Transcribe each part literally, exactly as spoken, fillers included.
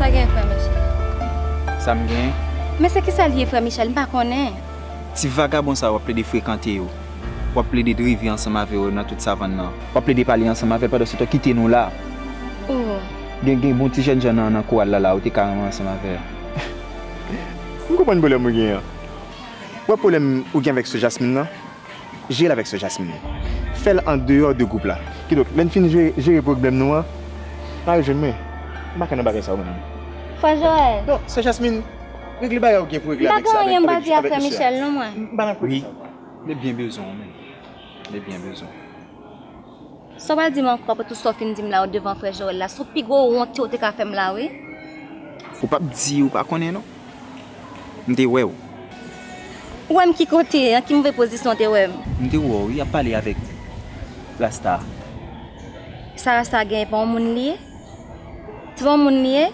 Sa gen, frè Michel? Sa m gen? Men se kisa l ye, frè Michel? M pa konnen. Ti vagabon sa w ap plede frekante yo, w ap plede drive ansanm avè yo nan tout savann nan. W ap plede pale ansanm avè l pandan se tan kite nou la. Oh. Gen gen bon ti jèn jan nan nan koral la la, ou te ka renmen ansanm avè l. M konprann pwoblèm ou gen an. Wè pwoblèm ou gen avèk sè Jasmine nan? Jere l avèk sè Jasmine. Fè l andeyò de gwoup la. Kidonk, lè n fin jere, jere pwoblèm nou an, n a rejwenn mwen. M pa ka nan bagay sa yo menm. Frè Joël. Non, sè Jasmine, regle bagay ou gen pou regle avèk sa, avèk, M pa gen anyen m pa avèk, di a avèk frè mesye a. Michel non mwen. M pa nan kote Wi, sa. Li byen bezwen w menm. Li byen bezwen w. Sa w pral di m ankò apre tout sa w fin di m la devan frè Joël la? Se yon pi gwo wont ou te ka fè m la wi. Ou p ap di ou pa konnen non. M te wè w. Ou wè m ki kote? Nan ki move pozisyon w te wè m? M te wè w wi ap pale avèk Rasta. Sa Rasta gen pa yon moun li ye? Se pa yon moun li ye?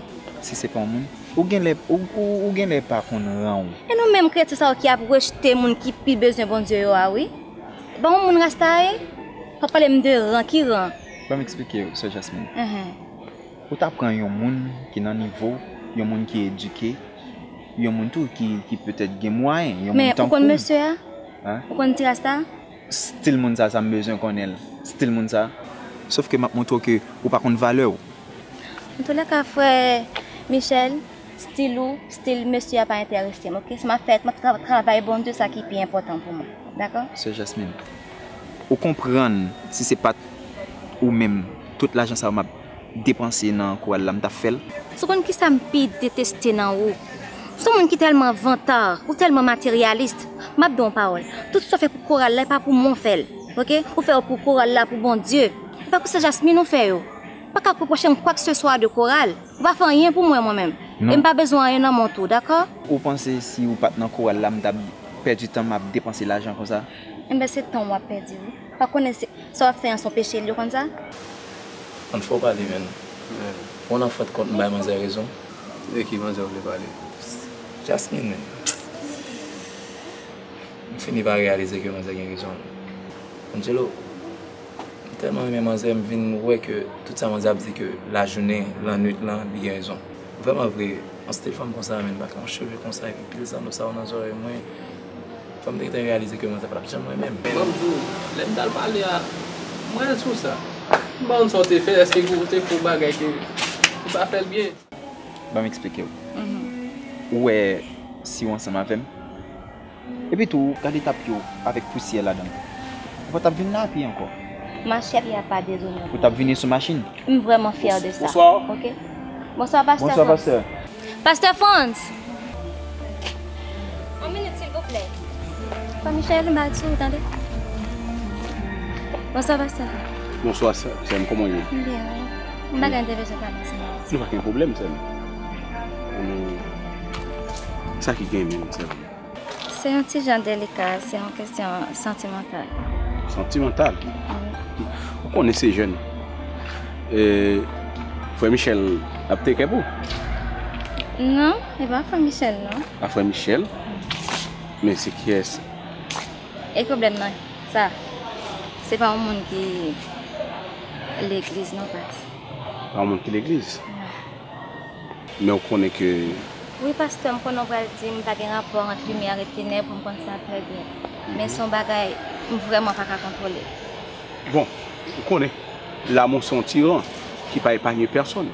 Si se pa yon moun, ou genlè ou, ou, ou genlè pa konn ran w. E nou menm kretyen sa yo ki ap rejte moun ki pi bezwen Bondye yo a wi. Pa yon moun Rasta ye? Pa pale m de ran, ki ran? Ban m eksplike w, sè Jasmine. Enhen. Ou ta pran yon moun ki nan nivo, yon moun ki edike, yon moun tou ki, ki petèt gen mwayen, yon moun Men ou tankou konn m. mesye a? Hein? Ou konn ti Rasta? Stil moun sa, sa m bezwen konnen l. Stil moun sa. Sòf ke m ap montre w ke ou pa konn valè w. Antoulèka, frè Michel, stil ou, stil mesye a pa enterese m, oke? Se m ap fè, m ap tra- travay Bondye, sa ki pi enpòtan pou mwen. Dakò? Sè Jasmine, ou konprann si se pa t ou menm, tout lajan sa yo m ap depanse nan koral la, m t ap fè l? Si w konn kisa m pi deteste nan ou? Ou se yon moun ki tèlman vantard, ou tèlman materyalist. M ap di w yon pawòl. Tout sa w fè pou koral la, e pa pou mwen w fè l. Oke? Ou fè yo pou koral la, pou Bondye. E pa pou sè Jasmine ou fè yo. Ou pa ka repwoche m kwakeseswa de koral. Ou pa fè anyen pou mwen, mwen menm. Non. E m pa bezwen anyen nan men w tou, dakò? Ou panse si ou pa t nan koral la, m t ap pèdi tan m ap depanse lajan konsa? Enben, se tan w ap pèdi, wi. Ou pa konnen se, sa w ap fè an se yon peche, li, ou konn sa? Ann fò pale, menn. Ou nan fòt kont m bay manzè rezon. E ki manzè w vle pale? Jasmine, menn. M fini pa reyalize ke manzè gen rezon. Angelo, m tèlman renmen manzè, m vin wè ke tout sa manzè ap di ke lajounen, lannwit lan, li gen rezon. Vrèman vre, yon stil fanm konsa, menn, pa gen yon cheve konsa, epi pil zanno sa yo nan zòrèy mwen. Fò m te gentan reyalize ke manzè pa t ap janm renmen m. Ban m di w, lè m t al pale a, m reyèl sou sa. M pa konn sa w te fè, èske ou te fè yon bagay ke ou pa fè l byen? Ban m eksplike w. Ou wè si w ansanm avè m, epi tou w gade ta pye w avèk pousyè ladan l, ou pa t ap vin la a pye ankò. Mache a pye a pa dezonore. Ou t ap vini sou machin. M vrèman fyè de sa. Bonswa. Oke. Bonswa, pastè. Bonswa, Frantz. Pastè. Pastè Frantz! Yon minit, silvouplè. Frè Michel, m ba di w, tande. Bonswa, pastè. Bonswa, sè m, kòman w ye? M byen, wi. M pa gen entèvansyon ka pase nan. Nou pa gen pwoblèm, sè m. Sa ki gen menm, sè m? Se yon ti jan delika, se yon kesyon santimantal. Santimantal? Ou konnen se jèn. E, frè Michel ap take care pou ou? Non, e pa frè Michel, non. A frè Michel? Men se kiyès? E pwoblèm nan, sa, se pa yon moun ki legliz, non, pas. Pa yon moun ki legliz? Men ou konnen ke... Wi, pastè, m konnen w pral di m pa gen rapò ant limyè ak tenèb, m konn sa trè byen. Men se yon bagay m vrèman pa ka kontwole. Bon, ou konnen, lanmou se yon tiran ki pa epanye pèsonn.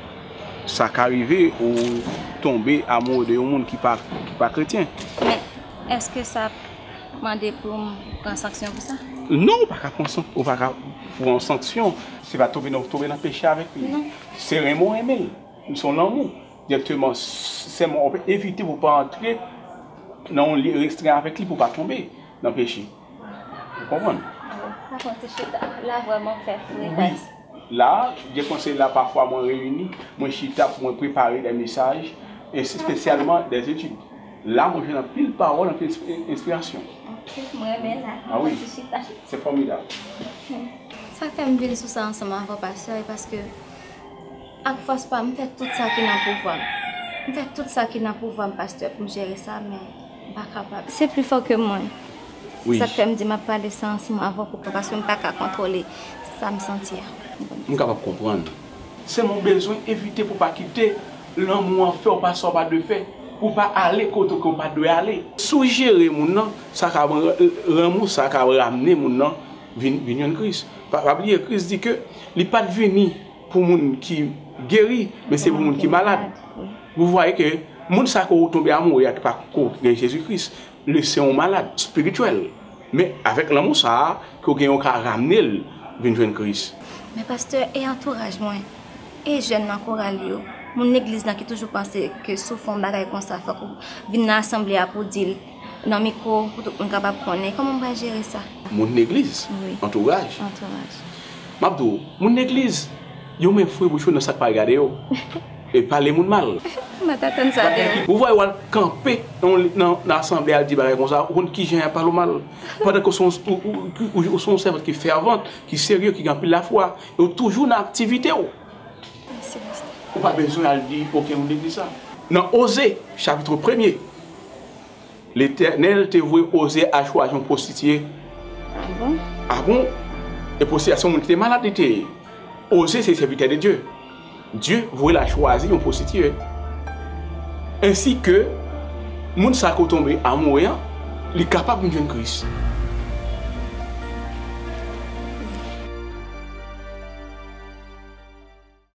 Sa ka rive ou tonbe amoure de yon moun ki pa, ki pa kretyen. Men, èske sa mande pou m pran sanksyon pou sa? Non, ou pa ka pran san-, ou pa ka pran sanksyon. Se pa tonbe nan, tonbe nan peche avèk li. Non. Se renmen w renmen l. Se yon lanmou. Direkteman, sèlman w ap evite pou pa antre nan yon lye restren avèk li, pou pa tonbe nan peche. Ou konprann? Sa fè yon ti chita. La vrèman fè fre. Wi. La, gen konsèy la, pafwa mwen reyini, mwen chita pou mwen prepare de mesaj, espesyalman de etid. La, mwen jwenn anpil pawòl, anpil enspi-, enspirasyon. Ok, mwen renmen la. Ah wi. Ti chita. Se fòmidab. Sa fè m vin sou sa ansanm avè w, pastè, e paske ak fòs pa m, m fè tout sa ki nan pouvwa m. M fè tout sa ki nan pouvwa m, pastè, pou m jere sa, men m pa kapab. Se pli fò ke mwen. Wi. Sa k fè m di m ap pale sa ansanm avè w pou, paske m pa ka kontwole sa m santi a. M kapab konprann. Sèlman w bezwen evite pou pa kite Lanmou an fè w pa sa w pa dwe fè, pou w pa ale kote ke w pa dwe ale. Si w jere moun nan, sa ka rann ou, sa ka ramne moun nan vin, vin jwenn Kris. Pa, pa bliye, Kris di ke li pa t vini pou moun ki geri, men se pou moun ki malad. Vous voyez que moun sa ke w tonbe amoure a ki pa ko gen Jezi Kris, li se yon malad espirityèl. Men avèk lanmou sa a, ke w gen, w ka ramne l vin jwenn Kris. Men pastè, e antouraj mwen, e jèn nan koral yo, moun legliz lan ki toujou panse ke si w fè yon bagay konsa, fòk ou vin nan asanble a pou w di l nan mikwo, pou tout moun kapab konnen. Kòman m pral jere sa? Moun legliz, wi, antouraj. Antouraj. M ap di w, moun legliz, yo men fre bouch yo nan sa k pa regade yo. E pale moun mal. M pa t atann sa de ou. Ou vwè w al kanpe nan, nan, nan asanble al di bagay konsa, ou konn kijan y ap pale w mal. Pandan ke w se yon, ou, ou, ou, ou se yon sèvant ki fèvant, ki serye, ki gen anpil lafwa, e w toujou nan aktivite w. Mèsi, pastè. Ou pa bezwen al di okenn moun legliz sa. Nan Oze, chapit premye, Letènèl te voye Oze al chwazi yon pwostitiye. Ah bon? Ah bon? E pwostitiye a se yon moun ki te malad li te ye. Oze se sèvitè de Dye. Dye voye l al chwazi yon pwostitiye. Ensi ke moun sa ke w tonbe amoure an, li kapab vin jwenn Kris.